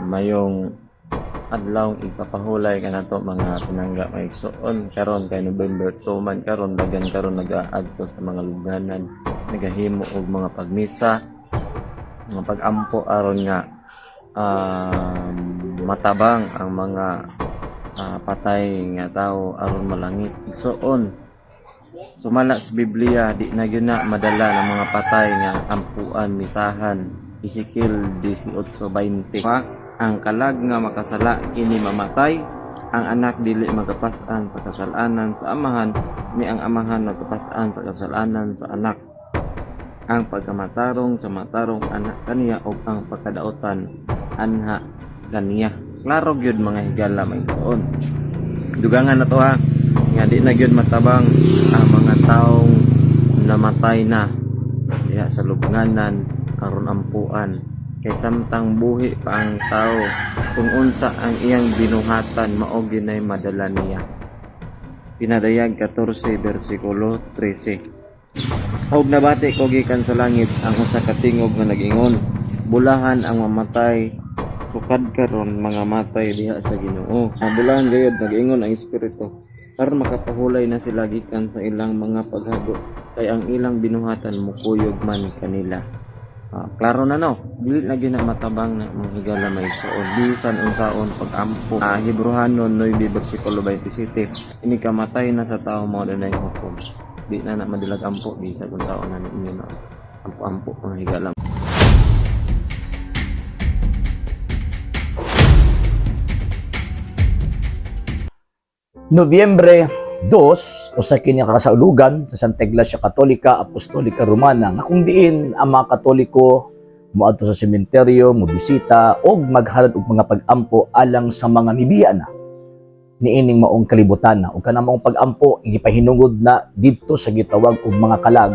Mayong adlaw ipapahulay kanato, mga pinangga, mga igsoon. Karon kay November 2 man karon, dagan karon nagaadto sa mga lubnganan, nagahimo og mga pagmisa, mga pagampo aron nga matabang ang mga patay nga tao aron malangit. Igsoon, sumala sa Biblia, di na gyud na madala ng mga patay nga ampuan, misahan. Ezekiel 18:20. Ang kalag nga makasala, kini mamatay. Ang anak dili magapas-an sa kasalanan sa amahan, ni ang amahan magapas-an sa kasalanan sa anak. Ang pagkamatarong sa matarong anha kaniya ug ang pagkadautan anha kaniya. Klaro gyud, mga higala, mga igsoon. Dugangan na to ha, nga di na gyud matabang ang mga taong namatay na diha sa lubnganan aron ampuan, kay samtang buhi pa ang tao, kung unsa ang iyang binuhatan, mao ginay madala niya. Pinadayag 14 bersikulo 13. Og nabati ko gikan sa langit ang usa ka tingog nga nag-ingon, "Bulahan ang mamatay sukad karon, mga matay diha sa Ginoo." Mabulahan gayud, nag-ingon ang Espiritu, aron makapahulay na sila gikan sa ilang mga paghago, kay ang ilang binuhatan mukuyog man kanila. Klaro na, no? Dili na gyud na matabang na, mga higala, mga igsoon, bisan unsaon pag-ampo. Hebreohanon 9 bersikulo 27. Ini kamatay na sa tao, mao na yung hukom. Di na na madilag ampo bisan unsaon na ninyo na ampo-ampo, mga higala. Nobyembre 2, usa kini ka kasaulugan sa Santa Iglesia Katolika Apostolika Romana nga kung diin ang mga Katoliko moadto sa sementeryo, mobisita og maghalad og mga pag-ampo alang sa mga mibiya na niining maong kalibutan na. Ug kanang maong pag-ampo gipahinungod na didto sa gitawag og mga kalag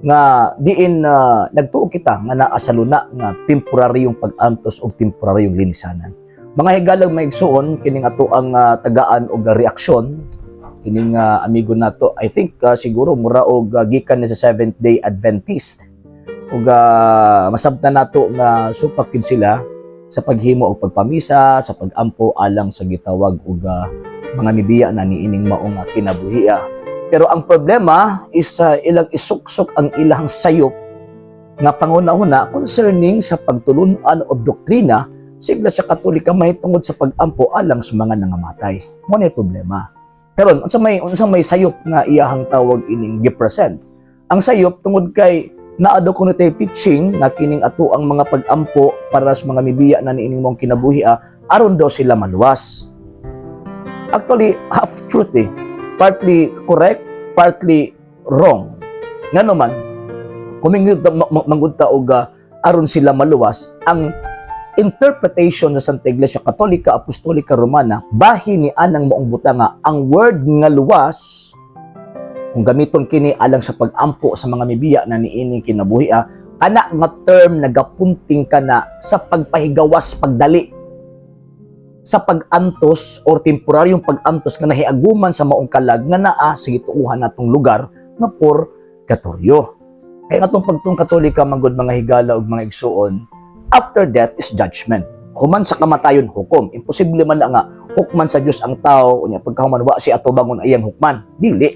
nga diin nagtuo kita nga naa sa luna nga temporaryong pag-antos og temporaryong linisanan. Mga higalang mga igsuon, kining ato ang tagaan og reaksyon kining amigo nato. I think siguro mura og gikan ni sa Seventh Day Adventist. Ug masabtan nato nga supak gyud sila sa paghimo og pagpamisa, sa pagampo alang sa gitawag og mga mibiya na niining maong kinabuhia. Pero ang problema is ilang isuksok ang ilang sayop nga pangunahuna concerning sa pagtulun-an o doktrina sa Iglesia Katolika mahitungod sa pag-ampo alang sa mga nangamatay. Mao ni problema. Karon, unsa may sayop nga iyahang tawag ining gipresent? Ang sayop, tungod kay naa daw kuno tay teaching nga kining ato ang mga pag-ampo para sa mga mibiya na niining maong kinabuhi aron daw sila maluwas. Actually, half truth eh. Partly correct, partly wrong. Ngano man, kung manggod ta og aron sila maluwas, ang interpretation sa Santa Iglesia Katolika Apostolika Romana bahin ni anang maong butanga, ang word nga luwas, kung gamiton kini alang sa pag-ampo sa mga mibiya na niining kinabuhi, kana nga term nagapunting kana sa pagpahigawas, pagdali sa pag-antos or temporaryong pag-antos nga nahiaguman sa maong kalag nga naa sa gituohan natong lugar nga purgatorio. Kaya nga atong pagtuong Katolika manggod, mga higala ug mga igsuon, after death is judgment. Human sa kamatayon, hukom. Imposible man na nga hukman sa Dios ang tao unya pagkahuman wa siya atubangon iyang hukman. Dili.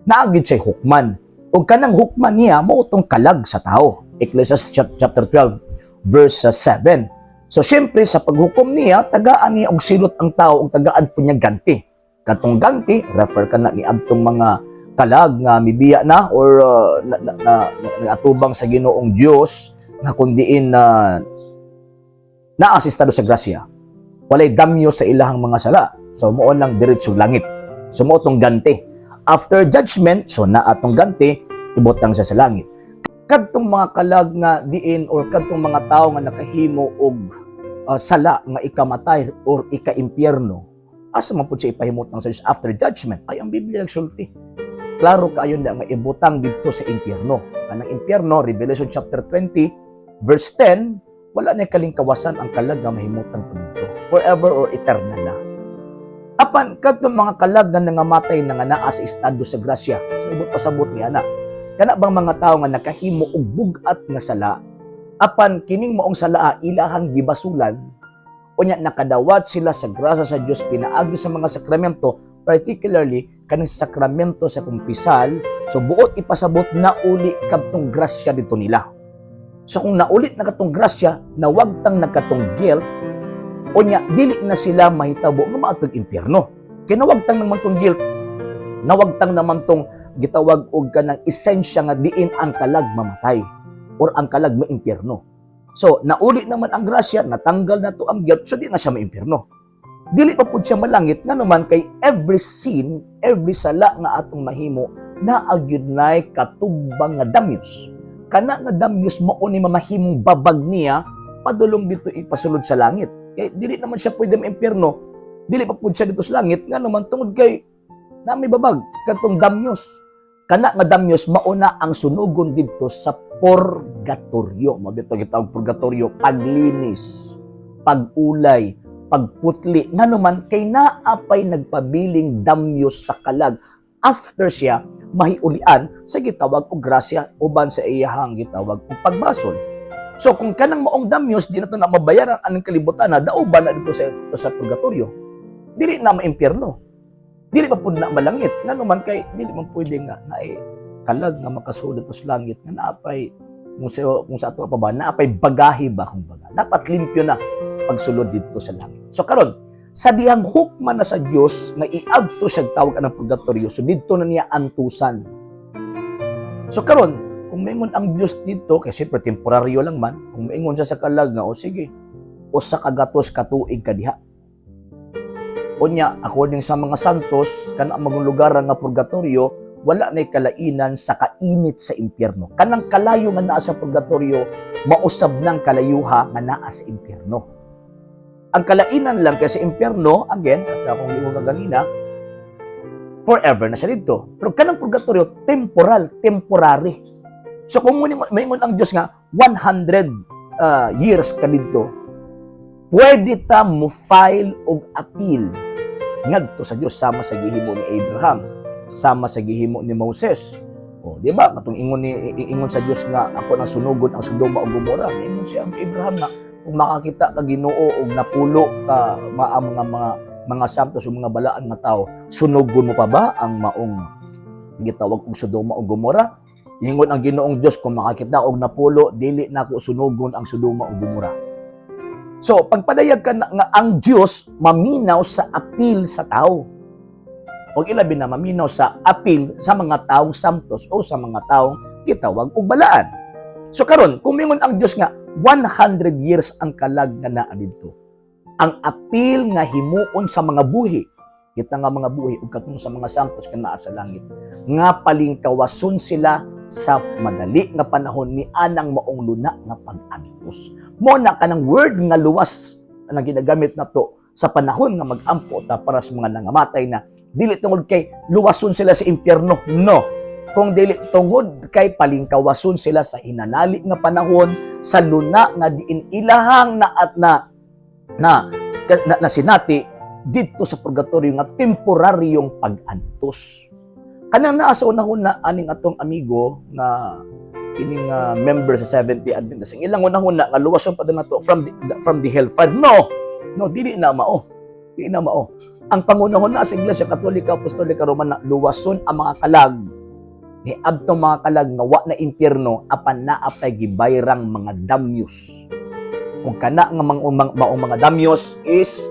Naa gyud siya hukman. Ug kanang hukman niya mao tong kalag sa tao. Ecclesiastes chapter 12 verse 7. So syempre sa paghukom niya, tagaan niya og silot ang tao ug tagaan po niya ganti. Katong ganti refer kana ni adtong mga kalag nga mibiya na or na atubang sa Ginoong Dios nga kun diin na naa sa estado sa grasya. Walay damyo sa ilahang mga sala. So mao lang diretso langit. So mao tong ganti. After judgment, so naa tong ganti, ibutang siya sa langit. Kadtong mga kalag nga diin or kadtong mga tao nga nakahimo og sala nga ikamatay or ika-impyerno, asa man pud siya ipahimutang sa Diyos after judgment? Ay, ang Biblia nagsulti. Klaro kaayo na nga ibutang didto sa impyerno. Kanang impyerno, Revelation chapter 20, verse 10, wala na kalingkawasan ang kalag nga mahimutang pa didto. Forever or eternal na. Apan kadtong mga kalag nga nangamatay na nga naa sa estado sa grasya, so ibot pasabot niya na. Kana bang mga tao nga nakahimo og bug-at nga sala, Apan kining maong salaa ilahang gibasulan, unya nakadawat sila sa grasya sa Dios pinaagi sa mga sakramento, particularly kaning sakramento sa kumpisal. So buot ipasabot, nauli kadtong grasya dito nila. So kung naulit na katong grasya, nawagtang na katong guilt, unya dili na sila mahitabo nga maadtog impyerno. Kay nawagtang naman tong guilt, nawagtang naman tong gitawag og kanang esensya nga diin ang kalag mamatay or ang kalag maimpyerno. So nauli naman ang grasya, natanggal na to ang guilt, so di na siya maimpyerno. Dili pa pud siya malangit, nga naman kay every sin, every sala nga atong mahimo, naa gyud nay katugbang nga damyos. Kana nga damyos mao ni mamahimong babag niya padulong dito ipasulod sa langit. Kay dili naman siya pwede maimpyerno, dili pa pud siya dito sa langit, nga naman tungod kay na may babag katong damyos. Kana nga damyos mao na ang sunugon didto sa purgatorio. Mao bitaw gitawag purgatorio, paglinis, pag-ulay, pagputli. Ngano man kay naa pay nagpabiling damyos sa kalag after siya mahiulian sa gitawag og grasya uban sa iyahang gitawag og pagbasol. So kung kanang maong damyos di na to na mabayaran aning kalibutan, na dao ba na dito sa purgatorio? Dili na maimpyerno. Dili pa pud na malangit. Ngano man kay dili man pwede nga naay kalag nga makasulod sa langit nga naapay kung sa ato pa ba naapay bagahe ba kung baga. Dapat limpyo na pagsulod dito sa langit. So karon, sa dihang hukman na sa Dios nga iadto siya tawag anang purgatorio, so didto na niya antusan. So karon, kung maingon ang Dios dito, kay siyempre temporaryo lang man, kung maingon siya sa kalag nga, "O sige, 100 ka tuig ka diha." Unya, according sa mga santos, kanang mga lugar nga purgatorio, wala na'y kalainan sa kainit sa impyerno. Kanang kalayo nga naa sa purgatorio, mausab ng kalayuha nga naa sa impyerno. Ang kalainan lang kay sa impyerno, again, at akong giingon kaganina, forever na siya dito. Pero kanang purgatorio, temporal, temporary. So kung maingon ang Diyos nga 100 years ka dito, pwede ta mo file og appeal ngadto sa Dios sama sa gihimo ni Abraham, sama sa gihimo ni Moses. O, di ba? Katong ingon sa Dios nga ako nang sunugon ang Sodoma ug Gomora. Ingon siya ang Abraham nga kung makakita ka, Ginoo, og 40 ka mga santos o mga balaan nga tao, sunugon mo pa ba ang maong gitawag og Sodoma ug Gomora? Ingon ang Ginoong Dios, kung makakita og 40, dili na ko sunugon ang Sodoma ug Gomora. So, pagpadayag ka na, nga ang Dios maminaw sa apil sa tao. O ilabi na maminaw sa apil sa mga taong santos o sa mga taong gitawag og balaan. So karon, kung mingon ang Dios nga 100 years ang kalag nga naa didto, ang apil nga himuon sa mga buhi, kita nga mga buhi ug katong sa mga santos nga naa sa langit, nga palingkawason sila sa madali nga panahon ni anang maong luna nga pag-antos. Mo na kanang word nga luwas ang ginagamit nato sa panahon nga mag-ampo ta para sa mga nangamatay na, dili tungod kay luwason sila sa impyerno, no, kung dili tungod kay palingkawason sila sa hinanali nga panahon sa luna nga diin ilahang na at na na, na, na sinati didto sa purgatorio nga temporaryong pag-antos. Kanang naa sa unahuna aning atong amigo nga kining member sa Seventh-day Adventist, ang ilang unahuna nga luwason pa nato from the hellfire. No. No, dili na mao. Dili na mao. Ang pangunahuna sa Iglesia Katolika Apostolika Romana, luwason ang mga kalag ni adto mga kalag nga wa na impyerno apan naa pay gibayrang mga damyos. Kung kana nga mga maong mga damyos is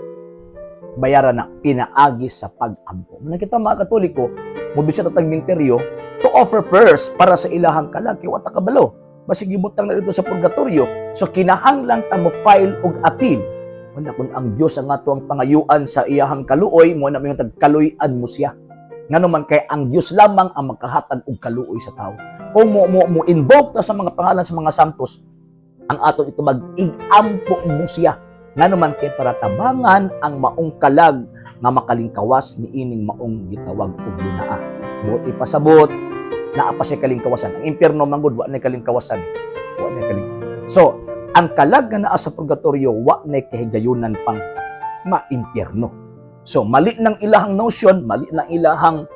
bayaran na pinaagi sa pag-ampo. Mao kita mga Katoliko, mobisita tag minteryo to offer prayers para sa ilahang kalag kay wa ta kabalo. Basig gibutang na dito sa purgatorio. So kinahanglan ta mo file og appeal. Wala kung ang Dios ang ato ang pangayuan sa iyahang kaluoy, mo na mayon tagkaluy-an mo siya. Ngano man kay ang Dios lamang ang magkahatag og kaluoy sa tao. Kung mo invoke ta sa mga pangalan sa mga santos, ang ato ito mag-igampo mo siya. Ngano man kay para tabangan ang maong kalag nga makalingkawas ni ining maong gitawag og lunaa. Buot ipasabot, naa pa siya kalingkawasan. Ang impyerno manggod wa na kalingkawasan. Wa na kaling. So, ang kalag nga naa sa purgatorio wa na kahigayunan pang maimpyerno. So, mali ng ilahang notion, mali ng ilahang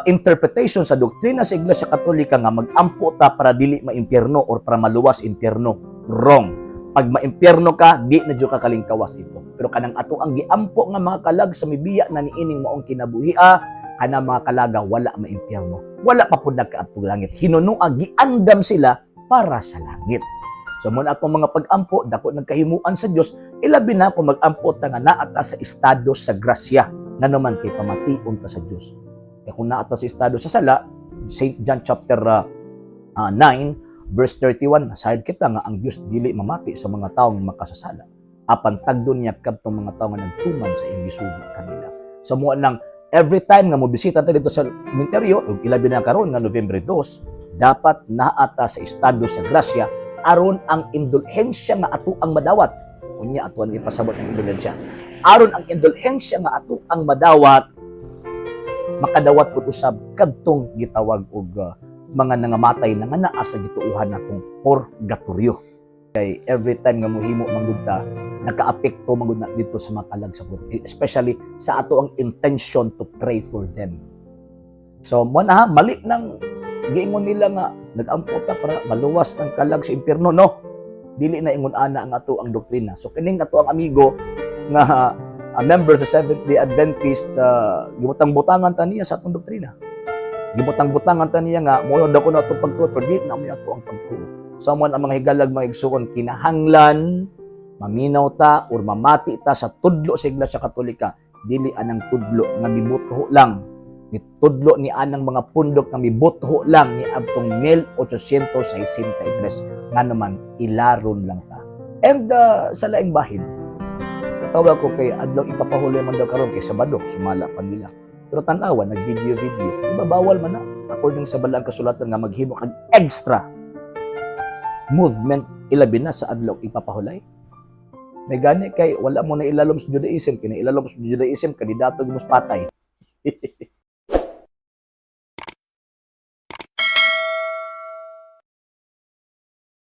interpretation sa doktrina sa Iglesia Katolika nga mag-ampo ta para dili maimpyerno or para maluwas impyerno. Wrong. Pag maimpyerno ka, di na jud ka kalingkawas dito. Pero kanang ato ang giampo nga mga kalag sa mibiya na niining maong kinabuhia, kanang mga kalaga wala maimpyerno. Wala pa pud nagkaadtong langit. Hinunua giandam sila para sa langit. So mo na akong mga pag-ampo, dako nagkahimuan sa Dios, ilabi na kung mag-ampo ta nga naa ta sa estado sa grasya, ngano man kay pamation ta sa Dios. Kaya kung naa ta sa estado sa sala, St. John chapter 9 verse 31, nasayod kita nga ang Dios dili mamati sa mga taong makasasala. Apan tagdon niya kadtong mga tao nga nagtuman sa iyang gisugo kanila. So mo nang every time nga mobisita ta dito sa sementeryo, ug ilabi na karon nga Nobyembre 2, dapat naa ta sa estado sa grasya aron ang indulhensya nga ato ang madawat. Unya ato ang ipasabot ang indulhensya. Aron ang indulhensya nga ato ang madawat, makadawat pud usab kadtong gitawag og mga nangamatay na nga naa sa gituohan natong purgatorio. Kay every time nga muhimo manggud ta, nakaapekto manggud na dito sa mga kalag sa purgatorio, especially sa ato ang intention to pray for them. So mo na ha, mali nang giingon nila nga nag-ampo ta para maluwas ang kalag sa impyerno, no. Dili na ingon ana ang ato ang doktrina. So kining ato ang amigo nga a member sa Seventh Day Adventist, gibutang-butangan ta niya sa atong doktrina. Gibutang-butangan ta niya nga mo daw kuno atong pagtuo, pero dili na mo ato ang pagtuo. So mo ang mga higalag, mga igsuon, kinahanglan maminaw ta or mamati ta sa tudlo sa Iglesia Katolika, dili anang tudlo nga mibutho lang ni tudlo ni anang mga pundok nga mibutho lang ni adtong 1863, nga naman ilaron lang ta. And sa laing bahin, katawa ko kay adlaw ipapahuli man daw karon kay Sabado, sumala pa nila. Pero tanawa, nag-video video. Diba bawal man na according sa Balaang Kasulatan nga maghimo kag extra movement, ilabi na sa adlaw ipapahulay? May gani kay wala mo na ilalom sa Judaism, kini ilalom sa Judaism kandidato gimos patay.